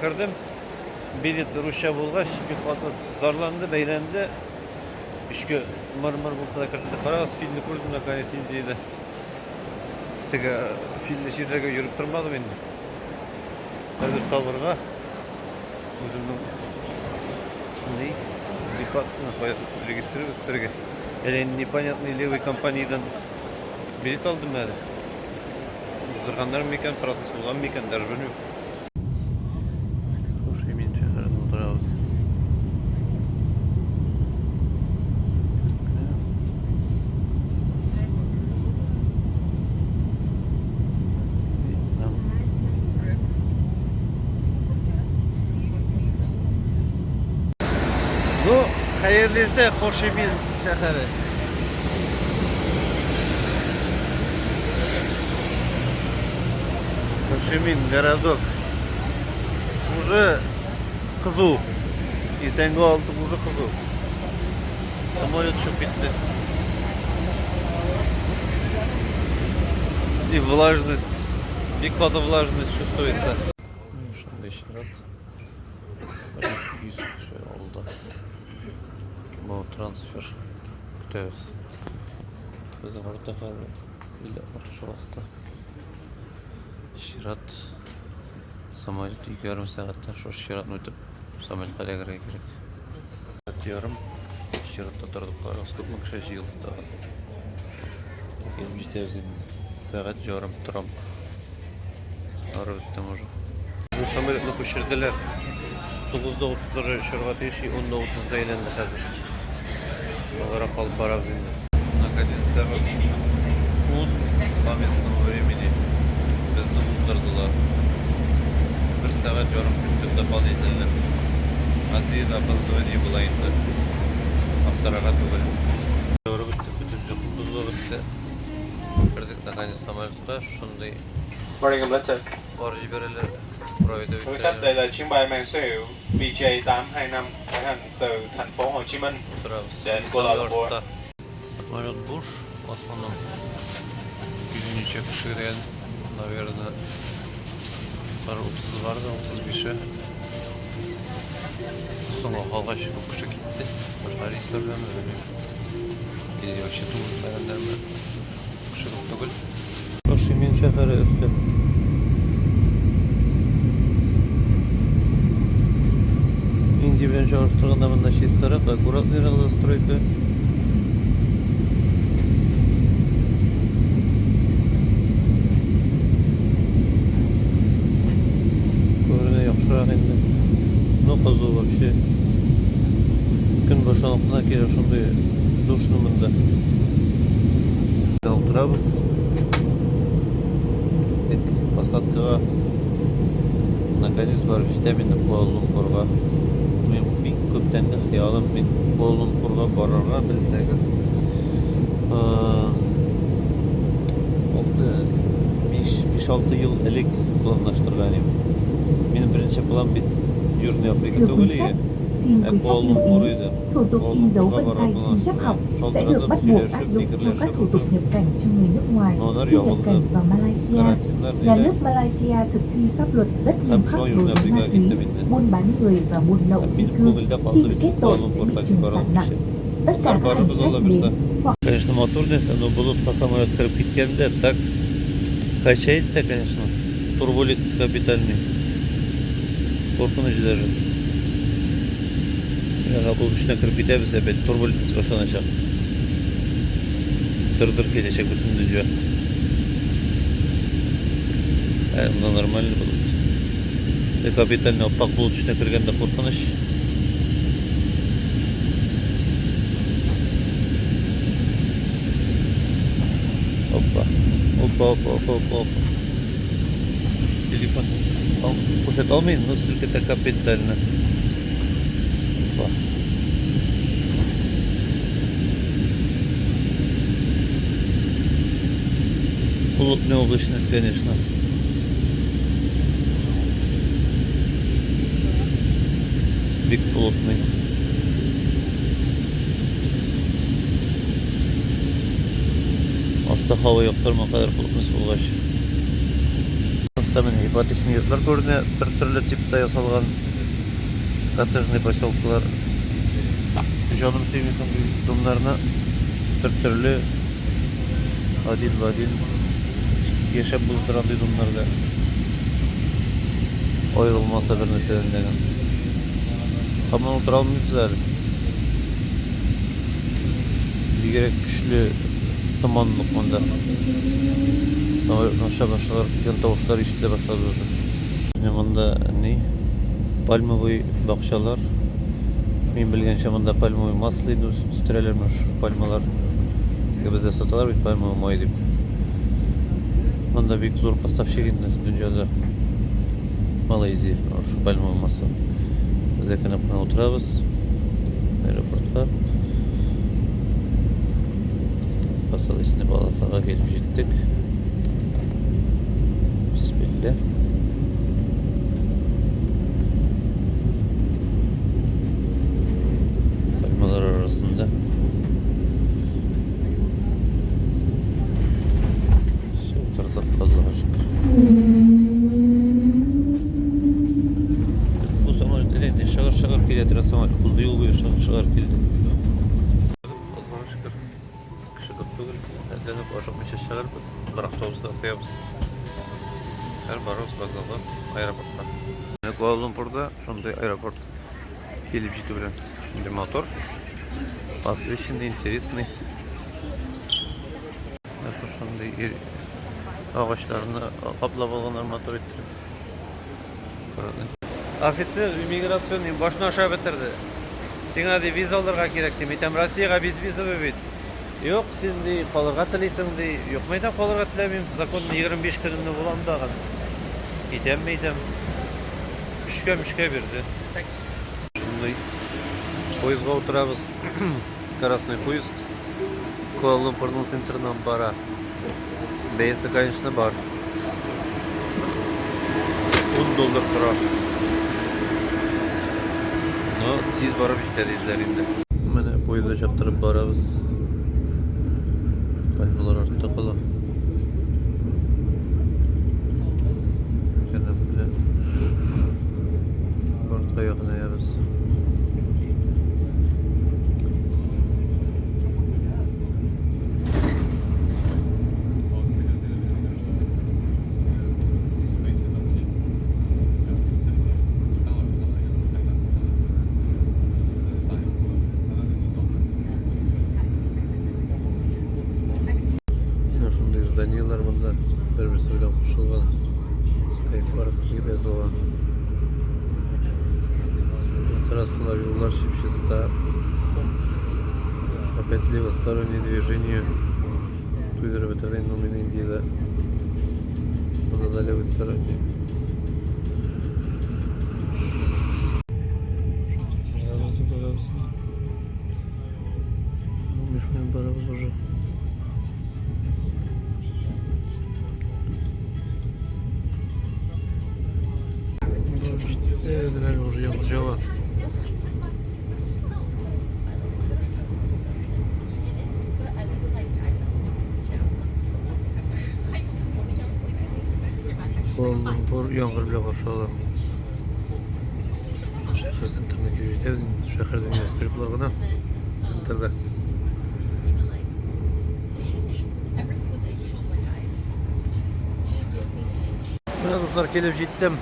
Кердем. Билет русча булгач, бик каты зарланды, бәйләнде. Эчке мыр-мыр булса да кертте. Карагыз, фильмны күрдем наконец Индиядә. Теге фильмны җирләргә йөреп тормадым инде. Хәзер табырга үземнең ни бикатканы кая регистрироваться итәргә. Әле непонятный левый компаниядән билет алдым әле. Уздырганнар микән, процесс булган микән, даже белмим. Хошимин шәһәрен утырабыз. Вьетнам. Ну, хәерле иртә, Хошимин шәһәре. Хошимин городок. Уже кызу. Иртәнге алты уже кызу. Самолет төшеп китте. И влажность. Бик каты влажность чувствуется. Шундый чират. Бер 100 кеше алда. Бу трансфер көтәбез. Безнең артта хәзер 50-60 кеше басты. Чират самолет 2,5 сәгатьтән шушы чиратны үтеп самолетка эләгергә кирәк. Сәгать ярым чиратта тордык, карагыз, күпме кеше җыелды тагын. Килеп җитәбез инде. Сәгать ярым торам. Арып беттем уже. Бу самолетны күчерделәр. 9:30 очарга тиеш, 10:30-га әйләнде хәзер. Соңгарак калып барабыз инде. Наконец сәгать 10 по местному времени безне уздырдылар. Бер сәгать ярым көттек дополнительно. Россиядә опоздывание була инде. Аптырарга түгел. Ярып бетте, бөтен җокым бозылып бетте. Кердек наконец самолетка, шушындый Morning, Amritsar. пар җибәрәләр. Quý khách, đây là chuyến bay mang số hiệu VJ825 khởi hành từ thành phố Hồ Chí Minh Утырабыз. đến Kuala Lumpur. Самолет буш, в основном. Йөз ничә кеше дигән, наверное, бер 30 бар да, 35-е. Соңга калгач күп кеше китте. Башка рейслар белән белмим. Или вообще түгелмәгәннәрме? Кеше күп түгел. Хошимин шәһәре өсте. Индия белән чагыштырганда монда чистарак, аккуратныйрак застройка. Күренә яхшырак инде. Ну, кызу вообще. Көн башланып кына килә шундый душно монда. Утырабыз. Киттек посадкага. Наконец барып җитәм инде Куала-Лумпурга. Мин бик күптәнге хыялым мин Куала-Лумпурга барырга, белсәгез. Алты, биш, биш-алты ел элек планлаштырган идем. Минем беренче план бит Южный Африка Thưa түгел quý иде. khách, xin Ә quý khách lưu Куала-Лумпур ý, иде. thủ tục in dấu Куала-Лумпурга vân барырга tay sinh chắc планлаштырган. học sẽ được Шалтыратып, bắt buộc áp сөйләшеп, dụng trong các фикерләшеп thủ tục уже nhập cảnh cho người nước ngoài Моннар khi nhập ябылды. cảnh vào Malaysia. Карантиннар Nhà ниләр. nước Malaysia thực thi pháp luật rất Һәм nghiêm khắc шуңа đối Южный với ma Африкага túy, киттем инде. buôn bán người và buôn lậu Һәм di минем cư. күңелдә Khi калды bị бит kết tội sẽ bị Куала-Лумпурда trừng phạt барган nặng. кеше. Tất cả Бар các hành барыбыз khách Алла đến бирсә. hoặc Конечно, матур нәрсә, но болытка самолет кереп киткәндә так качает та, конечно. Турбулентность капитальный. Куркыныч даже. Яңа болыт эченә кереп китәбез, опять турбулентность башланачак. Дыр-дыр киләчәк бөтен дөнья. Ә, монда нормальный болыт. Ә капитальный аппак болыт эченә кергәндә куркыныч. Опа. Опа, опа, опа, опа, опа. Телефон күрсәтә алмыйм, но селкетә капитально. Опа. Плотная облачность, конечно. Бик плотный. Аста һава яктырма кадәр плотность булгач. Аста менә ипотечный йортлар күренә, бер төрле типта ясалган коттеджный поселкалар. Җаным сөйми шундый домнарны. Бер төрле один в один яшәп булдыра андый домнарда. Аерылмаса бер нәрсәдән дә. Һаман утыра алмыйбыз әле. Бигрәк көчле томанлык монда. Самолетның чыгар килгән тавышлар ишетелә башлады уже. Менә монда ни? Пальмовый бакчалар. Мин белгәнчә монда пальмовый масло инде үстерәләр менә шушы пальмалар. Теге бездә саталар бит пальмовый май дип. Монда бик зур поставщик инде дөньяда. Малайзия, шушы пальмовый масло. Без әкренләп кенә утырабыз аэропортка. Посадочный полосага килеп җиттек. Бисмилла. Пальмалар арасында. Все, утырдык, Аллага шөкер. Бу самолет инде шыгыр-шыгыр килә торган самолет булды, юл буе шыгыр-шыгыр килде. Аллага шөкер. Кеше күп түгел. Әзләнеп ашыкмыйча чыгарбыз. Бер автобуска сыябыз. Һәр барабыз вокзалга, аэропортка. Менә Куала-Лумпурда шундый аэропорт килеп җитү белән шундый мотор. Освещенный, интересный. Менә шушындый агачларны каплап алганнар матур иттереп. Офицер иммиграционный башны ашап бетерде. Сиңа ди виза алырга кирәк ди. Әйтәм, Россиягә безвизовый бит. Юк, син ди калырга телисең ди. Юк, мин әйтәм, калырга теләмим. Законный 25 көнемне булам тагын. Китәм, әйтәм. Көчкә мөчкә бирде. Шундый поездга утырабыз. Скоростной поезд. Куала-Лумпурның центрыннан бара. Бәясе, конечно, бар. 10 доллар тора. Но тиз барып җитә диделәр инде. Менә поездда чаптырып барабыз. Пальмалар артта кала. Әкренләп портка якынаябыз. Менә шундый зданиеләр монда бер-берсе белән кушылган. Sky Park дип язылган. Трассалар, юллар чип-чиста. Опять левостороннее движение. Туйдырып бетерде инде ул мине Индиядә. Монда да левостороннее. Барабыз, барабыз. 15 минут барабыз уже. Әле уже яңгыр ява. Куала-Лумпур яңгыр белән каршы ала. Шәһәр центрына килеп җитәбез инде. Шәһәрдә небоскреблар гына центрда. Менә дуслар килеп җиттем.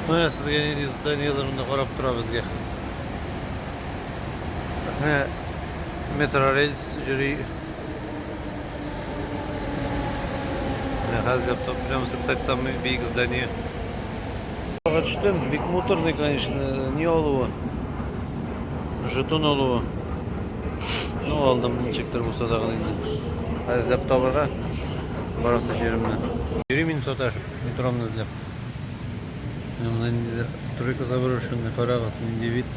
Менә сезгә нинди зданиеләр монда карап тора безгә. Менә метрорельс йөри. Менә хәзер топ прямо, кстати, самый биек здание. Төштем, бик муторный, конечно, не алуы. Жетон алуы. Ну, алдым, ничектер булса да инде. Хәзер эзләп табырга барасы җиремне. Йөрим инде саташып, метромны эзләп. Менә монда ниндидер стройка заброшенный, карагыз, нинди вид.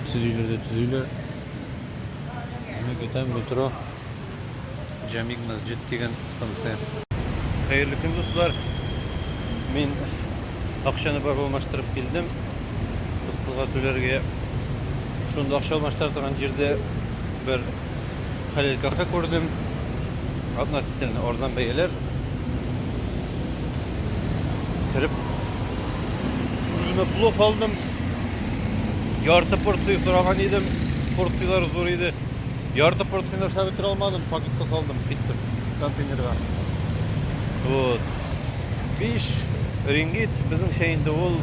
Төзиләр дә төзиләр. Менә китәм метро. Җамиг мәсҗид дигән станция. Хәерле көн, дуслар. Мин акчаны барып алмаштырып килдем. Хостелга түләргә. Шунда акча алмаштыра торган җирдә Бер хәләл кафе күрдем. Относительно арзан бәяләр. Кереп үземә плов алдым. Ярты порция сораган идем. Порцияләр зур иде. Ярты порцияне ашап бетерә алмадым, пакетка салдым, киттем контейнерга. Вот. 5 рингит, безнеңчә инде ул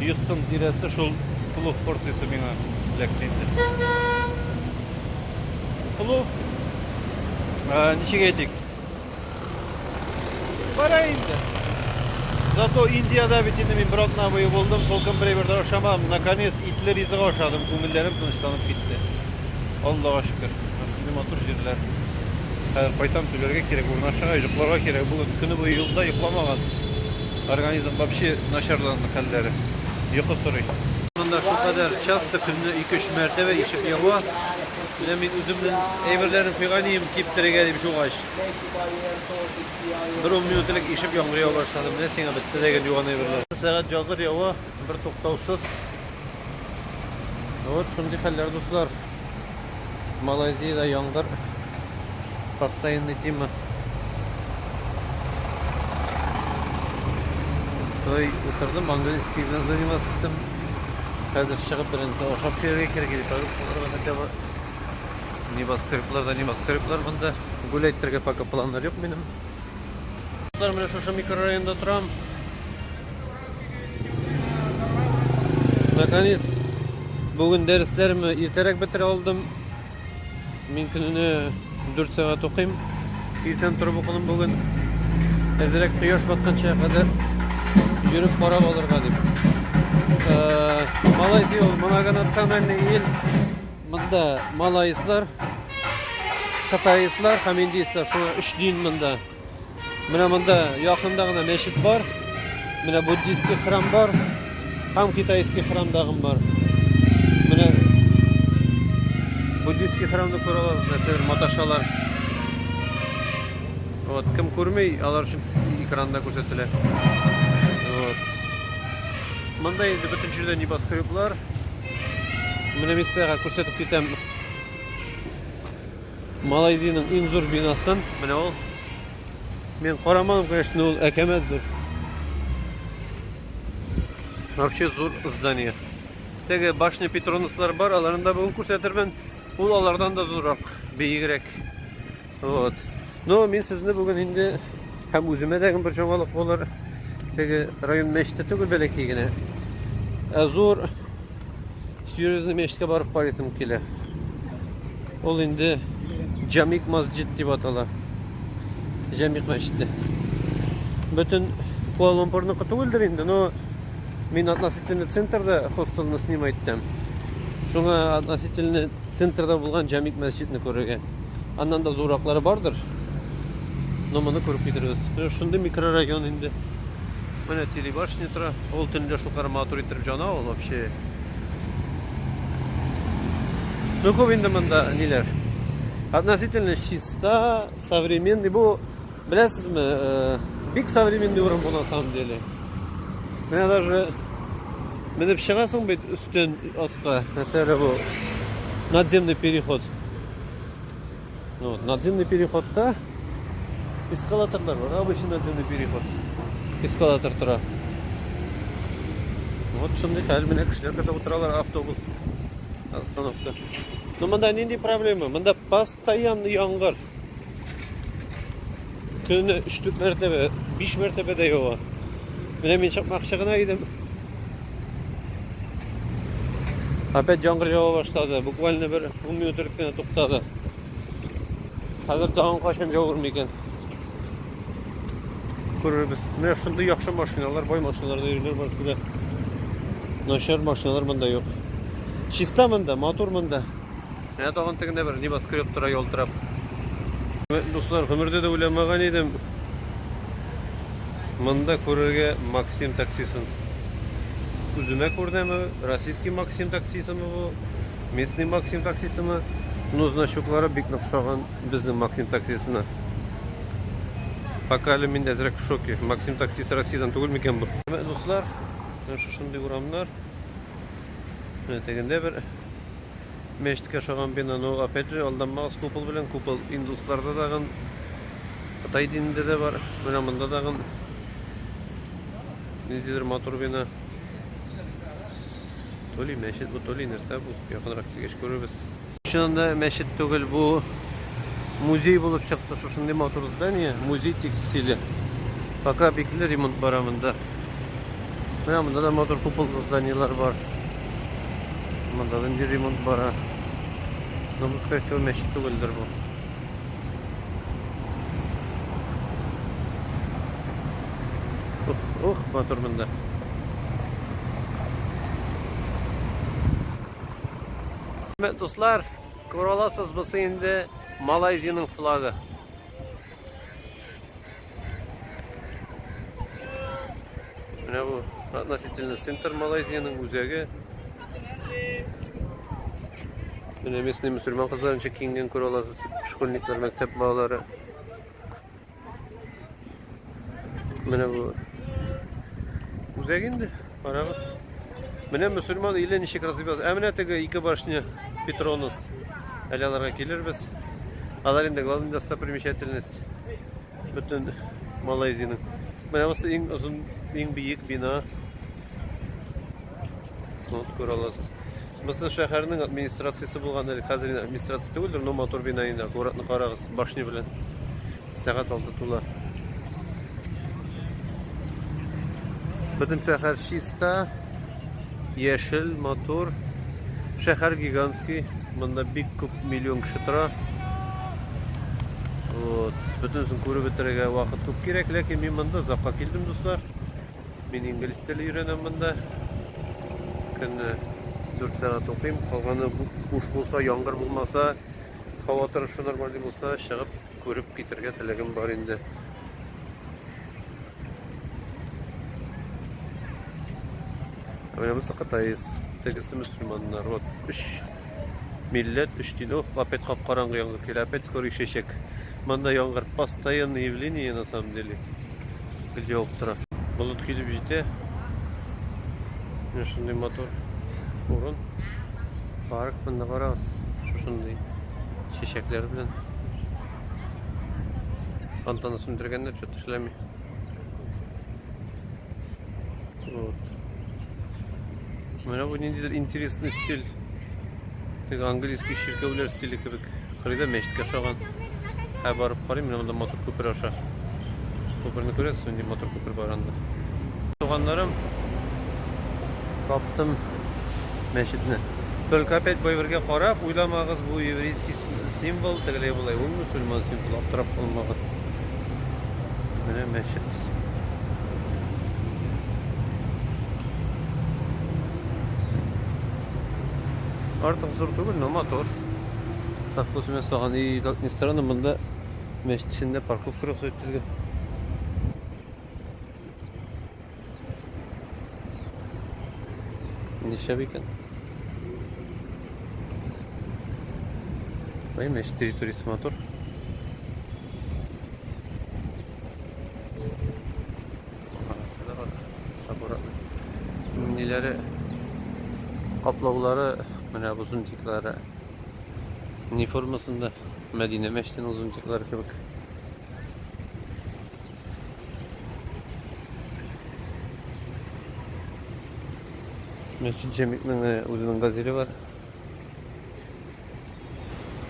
100 сум тирәсе шул плов порциясе миңа эләкте инде. Плов, ничек әйтик, бара инде. Зато Индиядә бит инде мин бер атна буе булдым, толком бер әйбер дә ашамадым. Наконец итле ризык ашадым, күңелләрем тынычланып китте. Аллага шөкер. Менә шундый матур җирләр. Хәзер кайтам, түләргә кирәк, урнашырга, йокларга кирәк. Бүген көне буе юлда йокламаган. Организм вообще начарланды хәлләре. Йокы сорый. Монда шулкадәр часто көнне 2-3 мәртәбә ишеп ява. Менә мин үземнең әйберләрен куйган идем киптерергә дип жугач. Бер ун минут элек ишеп яңгыр ява башлады. Менә сиңа бетте дә гел юган әйберләр. Сәгать яңгыр ява, бер туктаусыз. Вот шундый хәлләр, дуслар. Малайзиядә яңгыр постоянный тема. Шулай утырдым, английский белән заниматься иттем. Хәзер чыгып беренче ашап керергә кирәк иде, продуктларга хотя бы. Небоскреблар да небоскреблар монда. Гулять итәргә пока планнар юк минем. Дуслар, менә шушы микрорайонда торам. Наконец, бүген дәресләремне иртәрәк бетерә алдым. Мин көненә 4 сәгать укыйм. Иртән торып укыдым бүген. Әзрәк кояш батканча кадәр йөреп карап алырга дип. Малайзия ул многонациональный ил. Монда малайслар, кытайслар һәм индийслар, шуңа өч дин монда. Менә монда якында гына мәчет бар. Менә буддийский храм бар. Һәм китайский храм тагын бар. Менә буддийский храмны күрә аласыз, нәрсәдер маташалар. Вот, кем күрми, алар өчен экранда күрсәтелә. Вот. Монда инде бөтен җирдә небоскреблар. Менә мин сезгә күрсәтеп китәм. Малайзиянең иң зур бинасын. Менә ул. Мин карамадым, конечно, ул әкәмәт зур. Вообще зур здание. Теге башня Петронаслар бар, аларын да бүген күрсәтермен. Ул алардан да зуррак, биегрәк. Вот. Но мин сезне бүген инде һәм үземә дә бер яңалык булыр. Теге район мәчете түгел бәләкәй генә. Ә зур серьезный мәчеткә барып карыйсым килә. Ул инде Джамик масҗид дип атала. Джамик мәчете. Бөтен Куала-Лумпурныкы түгелдер инде, но мин относительно центрда хостелны снимать итәм. Шуңа относительно центрда булган Джамик мәсҗидне күрергә. Аннан да зурраклары бардыр. Но моны күреп китербез. Менә шундый микрорайон инде. Менә телебашня тора. Ул төнлә шулкадәр матур иттереп җана ул вообще. Ну күп инде монда ниләр. Относительно чиста, современный. Бу беләсезме, бик современный урын бу на самом деле. Менә даже менеп чыгасың бит өстен аска. Нәрсә бу? Надземный переход. Вот, надземный переходта эскалаторлар бар. Обычный надземный переход. Эскалатор тора. Вот шундый хәл, менә кешеләр көтеп утыралар автобус остановка. Но монда нинди проблема? Монда постоянный яңгыр. Көненә 3-4 мәртәбә, 5 мәртәбә дә ява. Менә мин чыкмакчы гына идем. Опять яңгыр ява башлады. Буквально бер 10 минут элек кенә туктады. Хәзер тагын кайчан явыр микән? Күрербез. Менә шундый яхшы машиналар, бай машиналарда йөриләр барысы да. Начар машиналар монда юк. Чиста монда, матур монда. Менә тагын тегендә бер небоскреб тора ялтырап. Дуслар, гомердә дә уйламаган идем. Монда күрергә Максим таксисын. Үземә күрдеме, российский Максим таксисымы бу, местный Максим таксисымы? Но значоклары бик нык ошаган безнең Максим таксисына. Пока әле мин әзрәк в шоке. Максим таксисы Россиядән түгел микән бу? Дуслар, менә шушындый урамнар. Менә тегендә бер Мәчеткә ошаган бина, но опять же алданмагыз купол белән, купол индусларда дагын, Кытай динендә дә бар. Менә монда дагын ниндидер матур бина. То ли мәчет бу, то ли нәрсә бу. Якынрак килгәч күрербез. Чыннан да мәчет түгел, бу музей булып чыкты. Шушындый матур здание, музей текстиле. Пока бикле, ремонт бара монда. Менә монда да матур куполлы зданиелар бар. Монда да инде ремонт бара. Но бу, скорее всего, мәчет түгелдер бу. Ух, ух, матур монда. Дуслар, күрә аласыз, бусы инде Малайзиянең флагы. Менә бу относительно центр Малайзиянең үзәге. Менә местный мөселман кызлары ничек киенгән күрә аласыз. Школьниклар, мәктәп балалары. Менә бу үзәк инде, карагыз. Менә мөселман иле ничек развивался. Ә менә теге ике башня Петронас. Әле аларга килербез. Алар инде главный достопримечательность бөтен Малайзиянең. Менә бусы иң озын, иң биек бина. Вот күрә аласыз. Бусы шәһәрнең администрациясе булган әле. Хәзер инде администрация түгелдер, но матур бина инде. Аккуратно карагыз, башня белән. Сәгать алты тула. Бөтен шәһәр чиста, яшел, матур. Шәһәр гигантский. Монда бик күп миллион кеше тора. Вот. Бөтенесен күреп бетерергә вакыт күп кирәк, ләкин мин монда озакка килдем, дуслар. Мин инглиз теле өйрәнәм монда. Көнне 4 сәгать укыйм. Калганы буш булса, яңгыр булмаса, һава торышы нормальный булса, чыгып күреп китергә теләгем бар инде. Менә бусы Кытай, тегесе мөселманнар. Вот өч милләт, өч дин. Ох, опять кап-караңгы яңгыр килә, опять скоро ишәчәк. Монда яңгыр постоянное явление на самом деле. Гел явып тора. Болыт килеп җитә. Менә шундый матур урын. Парк монда карагыз. Шушындый чәчәкләр белән. Фонтанны сүндергәннәр, что-то эшләми. Вот. Менә бу ниндидер интересный стиль. Теге английский чиркәүләр стиле кебек. Кырыйда мәчеткә ошаган. Ә барып карыйм, менә монда матур күпер аша. Күперне күрәсез, нинди матур күпер бар анда. Туганнарым, таптым мәчетне. Только опять бу карап, уйламагыз, бу еврейский символ, тегеләй болай, ул мөселман символы, аптырап калмагыз. Менә мәчет. Артык зур түгел, но матур. Совхоз салган. И, как ни странно, монда мәчет эчендә парковка рөхсәт ителгән. Нишләп икән? Ой, мәчет территориясе матур. Анасы да бар. Аккуратно. Ниләре каплаулары, менә бу зонтиклары ни формасында? Мәдинә мәчетенең зонтиклары кебек. Мәчет Җәмигънең үзенең газеле бар.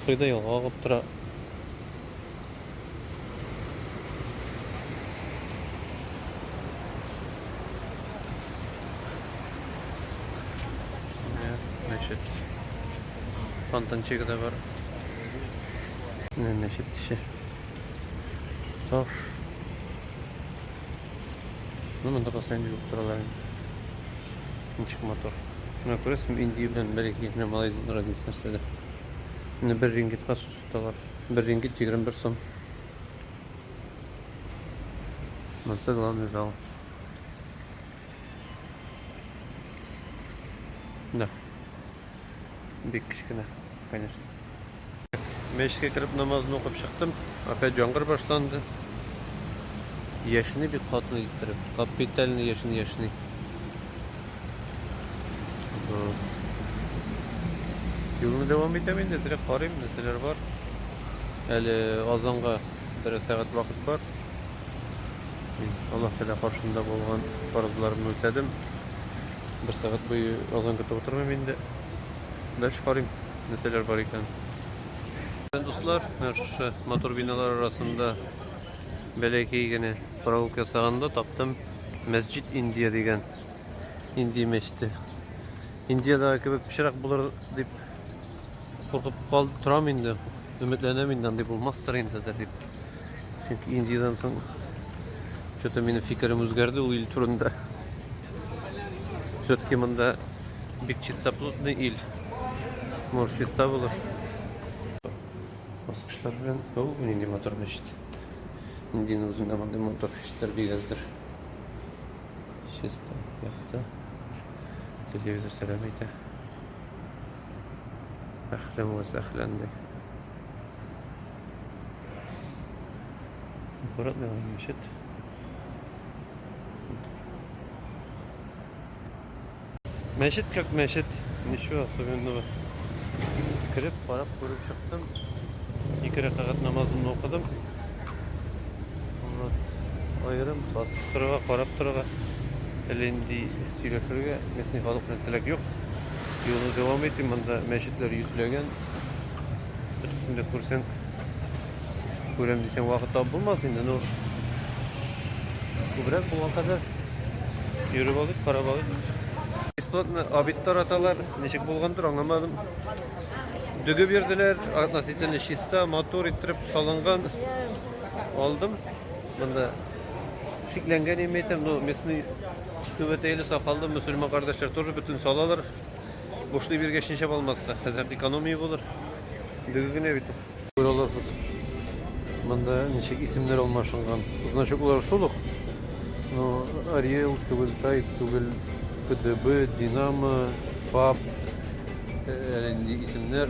Кайда елга агып тора. Мәчет. Фонтанчигы да бар. Менә мәчет эче. Таш. Ну, монда постоянно юып торалар инде. Ничек матур. Менә күрәсезме, Индия белән бәлки менә Малайзиянең разницасы нәрсәдә. Менә бер рингитка су саталар. Бер рингит 21 сум. Монысы главный зал. Да. Бик кечкенә, конечно. Мәчеткә кереп намазны укып чыктым. Опять яңгыр башланды. Яшьни бик каты иттереп. Капитальный яшен яшьни. Вот. Юлны дәвам итәм инде, әзрәк карыйм, нәрсәләр бар. Әле азанга бер сәгать вакыт бар. Мин Аллаһ Тәгалә каршында булган фарызларымны үтәдем. Бер сәгать буе азан көтеп утырмыйм инде. Дальше карыйм, нәрсәләр бар икән. Дуслар, менә шушы матур биналар арасында бәләкәй генә прогулка ясаганда таптым Мәсҗид Индия дигән Индия мәчете. Индиядәге кебек пычрак булыр дип куркып кал торам инде. Өметләнәм инде андый булмастыр инде дә дип. Чөнки Индиядән соң что-то минем фикерем үзгәрде ул ил турында. Все-таки монда бик чистоплотный ил. Может, чиста булыр. Баскычлар белән. О, нинди матур мәчет. Индиянең үзендә мондый матур мәчетләр бик әздер. Чиста, якты. Телевизор сәлам әйтә. Әхлән вә сәхлән ди. Аккуратный гына мәчет. Мәчет как мәчет, ничего особенного. Кереп, карап, күреп чыктым. Ике рәкәгать намазымны укыдым. Вот. Аерым басып торырга, карап торырга, әллә нинди сөйләшергә местный халык белән теләк юк. Юлны дәвам итим, монда мәчетләр йөзләгән. Бөтенесен дә күрсәң, күрәм дисәң, вакыт табып булмас инде, но күбрәк булган кадәр йөреп алыйк, карап алыйк. Бесплатно обед тараталар, ничек булгандыр, аңламадым. Дөге бирделәр, относительно чиста, матур иттереп салынган. Алдым. Монда шикләнгән идем әйтәм, но местный түбәтәйле сакаллы мөселман кардәшләр тоже бөтен салалар. Бушлый биргәч ничә алмаска, хәзер экономия булыр. Дөге генә бит. Күрә аласыз. Монда ничек исемнәр алмашынган. Значоклар шул ук. Но Ариэл түгел, Тайт түгел, ФДБ, Динамо, ФАП, әллә нинди исемнәр.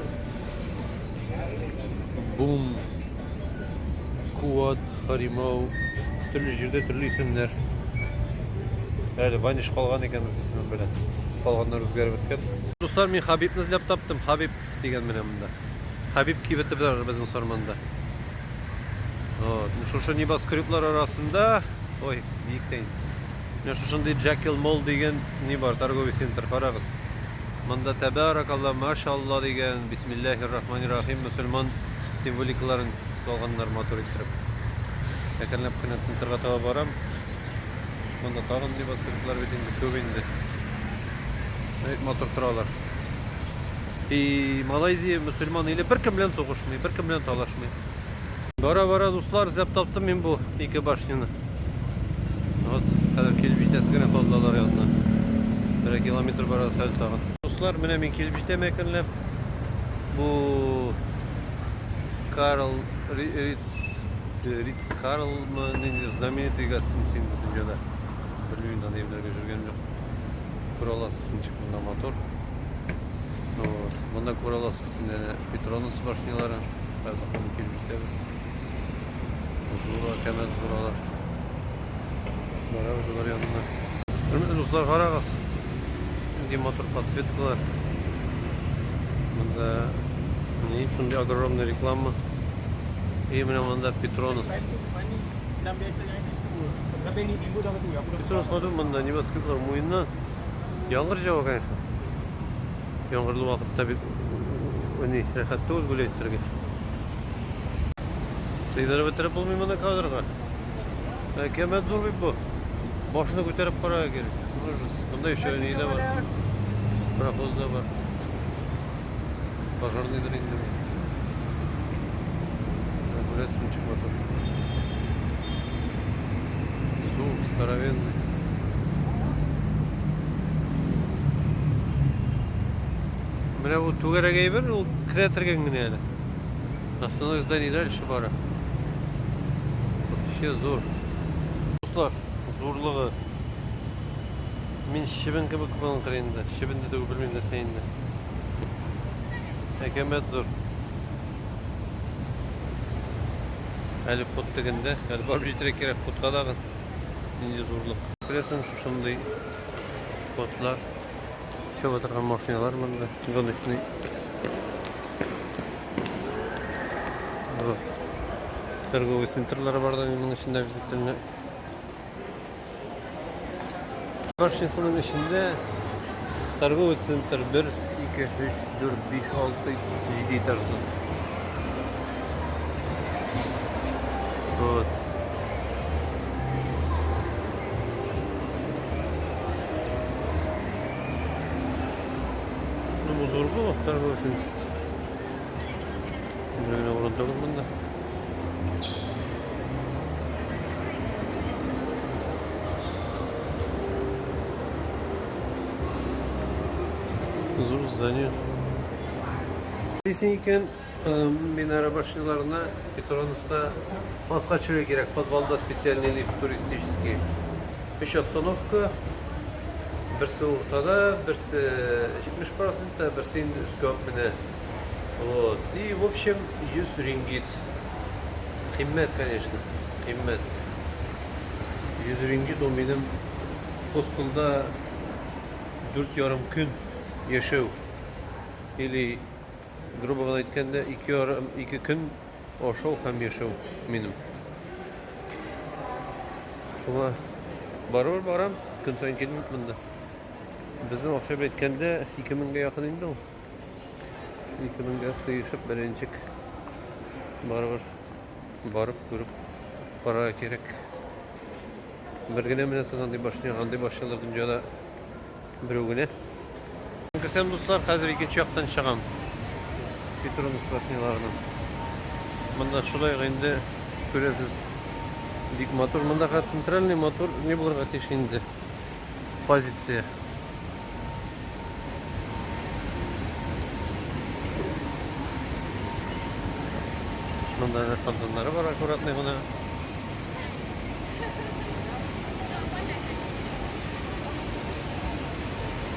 Бум, Куат, Харимау, төрле җирдә төрле исемнәр. Әле Ваниш калган икән үз исеме белән. Калганнар үзгәреп беткән. Дуслар, мин Хабибны эзләп таптым. Хабиб дигән менә монда. Хабиб кибете бар безнең Сарманда. Вот. Шушы небоскреблар арасында, ой, биек тә инде. Менә шушындый Джакел Молл дигән ни бар, торговый центр, карагыз. Монда тәбәракалла, машалла дигән, бисмиллахир рахманир рахим мөселман символикаларын салганнар матур иттереп. Әкренләп кенә центрга таба барам. Монда тагын небоскреблар бит инде күп инде. Бик матур торалар. И Малайзия мөселман иле беркем белән сугышмый, беркем белән талашмый. Бара-бара, дуслар, эзләп таптым мин бу ике башняны. Вот, хәзер килеп җитәсе генә калды алар янына. Бер километр барасы әле тагын. Дуслар, менә мин килеп җитәм әкренләп. Бу Карл Риц Риц Карлмы, нинди знаменитый гостиница инде дөньяда. Белмим инде, андый әйберләргә йөргәнем юк. Күрә аласыз, ничек монда матур. Вот. Монда күрә аласыз бөтен әнә Петронас башнялары. Хәзер аны килеп җитәбез. Зур, әкәмәт зур алар. Барабыз алар янына. Хөрмәтле дуслар, карагыз. Нинди матур подсветкалар. Монда ни шундый огромный реклама. И менә монда Петронас. Петронас матур монда небоскреблар муеннан. Яңгыр җава, конечно. Яңгырлы вакытта бик ни рәхәт түгел гулять итәргә. Сыйдырып бетереп булмый моны кадрга. Әкәмәт зур бит бу. Башны күтәреп карарга кирәк. Ужас. Монда еще ни дә бар. Пароход да бар. Пожарныйдыр инде бу. Күрәсең, ничек матур. Зур, здоровенный. Менә бу түгәрәк әйбер, ул керә торган генә әле. Основное здание дальше бара. Вообще зур. Дуслар, зурлыгы. Мин чебен кебек булган инде. Чебен дә түгел, белмим нәрсә инде. Әкәмәт зур. Әле вход тегендә, әле барып җитәргә кирәк входка тагын. Нинди зурлык. Күрәсең, шушындый входлар. Чаба торган машиналар монда, гоночный. Вот. Торговый центрлар бар да моның эчендә обязательно. Башнясының эчендә торговый центр 1, 2, 3, 4, 5, 6, 7 этажлы. Вот. Ну, бу зур бу торговый центр. Бер генә урын түгел монда. Зур здание. Дисең икән, минара башняларына Петронаста аска төшәргә кирәк. Подвалда специальный лифт туристический. Өч остановка. Берсе уртада, берсе 70 процентта, берсе инде өскә үк менә. Вот. И, в общем, 100 рингит. Кыйммәт, конечно, кыйммәт. 100 рингит ул минем хостелда 4,5 көн яшәү. Или, грубо гына әйткәндә, 2,5, 2 көн ашау һәм яшәү минем. Шуңа барыбер барам, көн саен килмим монда. Безнең акча белән әйткәндә, 2000гә якын инде ул. Шул 2000гә сыешып, беренчек барыбер барып күреп карарга кирәк. Бер генә менәсең андый башня, андый башнялар дөньяда берәү генә. Керсәм, дуслар, хәзер икенче яктан чыгам. Петронас башняларының. Монда шулай ук инде күрәсез, бик матур. Монда хәзер центральный матур не булырга тиеш инде. Позиция. Монда да фонтаннары бар аккуратный гына.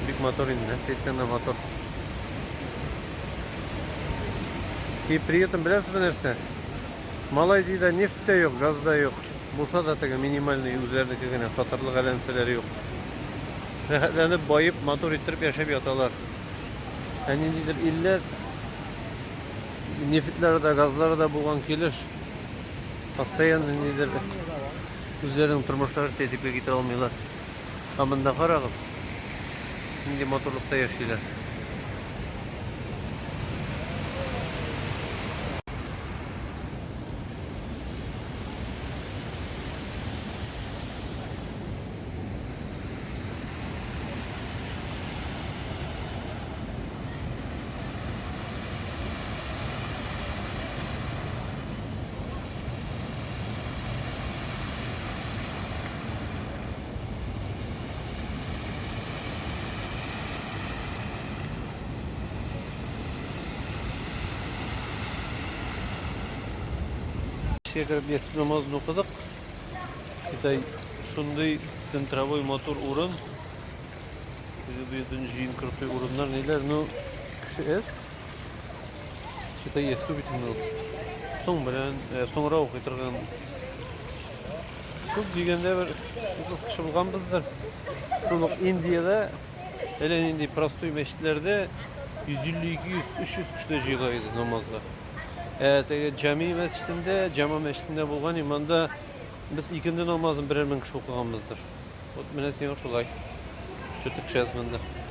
Бик матур инде, нәрсә матур. И при этом беләсезме нәрсә? Малайзиядә нефть тә юк, газ да юк. Булса да теге минимальный үзләренеке генә сатарлык әллә нәрсәләре юк. Рәхәтләнеп, баеп, матур иттереп яшәп яталар. Ә ниндидер илләр нефтьләре дә, газлары да булган килеш постоянно ниндидер үзләренең тормышларын тәртипкә китерә алмыйлар. Ә монда карагыз, нинди матурлыкта яшиләр. Эчкә кереп ястү намазын укыдык. Китай шундый центровой матур урын. Теге бу жердән җыен крутой урыннар ниләр, ну кеше әз. Китай ястү бит инде ул. Соң белән, соңра укый торган. Күп дигәндә бер 30 кеше булганбыздыр. Шул ук Индиядә әллә нинди простой мәчетләрдә 150, 200, 300 кеше дә җыела иде намазга. Ә теге Җами мәчетендә, Җама мәчетендә булган иманда без икенде намазын берәр мең кеше укыганбыздыр. Вот менә сиңа шулай. Чуток кеше әз монда.